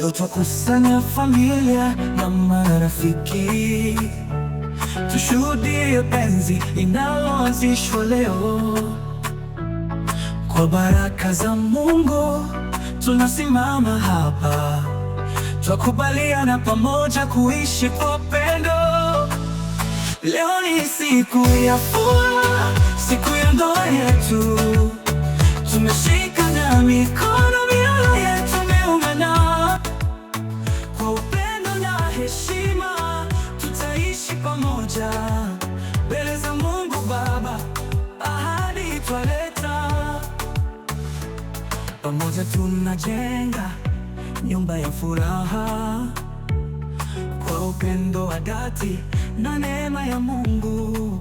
Leo twakusanya familia na marafiki, tushuhudie penzi linaloanzishwa leo. Kwa baraka za Mungu tunasimama hapa, twakubaliana pamoja kuishi kwa upendo. Leo ni siku ya furaha, siku ya ndoa yetu. Tumeshikana mikono, mioyo yetu imeungana. Kwa upendo na heshima tutaishi pamoja mbele za Mungu Baba, ahadi twaleta. Pamoja tunajenga nyumba ya furaha kwa upendo wa dhati na neema ya Mungu.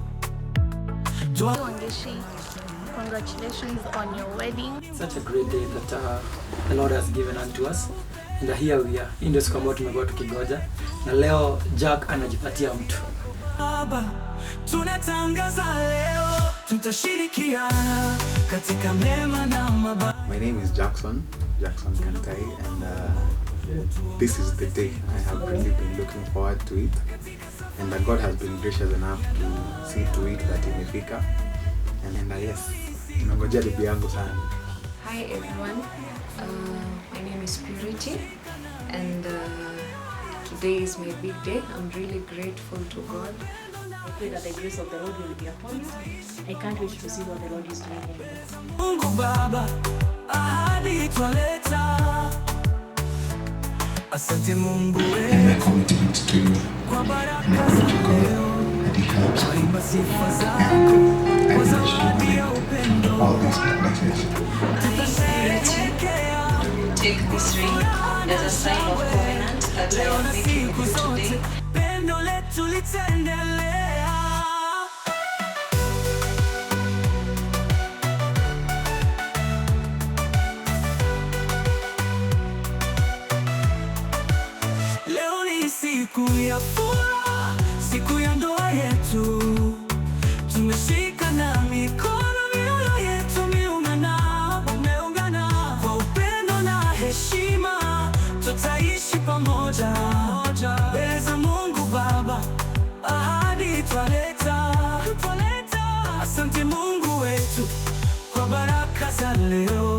Wangeshi, congratulations on your wedding. Such a great day that the Lord has given unto us. And here we are. Hii ndio siku ambayo tumekuwa tukigoja, na leo Jack anajipatia mtu. Baba, tunatangaza leo, tutashirikiana katika mema na mabaya. My name is Jackson, Jackson Kantai, and this is the day I have really been looking forward to it. And God has been gracious enough to see to it that imefika. And yes, nimengojea bibi yangu sana. Hi everyone, my name is Purity, and today is my big day. I'm really grateful to God. I pray that the grace of the Lord will be upon you. I can't wait to see what the Lord is doing in this. Mungu Baba, ahadi twaleta. Asante Mungu And my wetu commitment to you. Kwa And I baraka pray za to God leo. that He helps me Twaimba sifa zako and I kwa manage to zawadi ya connect upendo. all these places. Tutasherehekea Take this ring as a sign of covenant that I leo am na making siku with you today. zote, pendo letu litaendelea. Leo ni siku ya furaha, siku ya ndoa yetu. Tumeshikana mikono, mioyo yetu imeungana, umeungana kwa upendo na heshima, tutaishi pamoja mbele za Mungu Baba, ahadi twaleta, twaleta. Asante Mungu wetu kwa baraka za leo.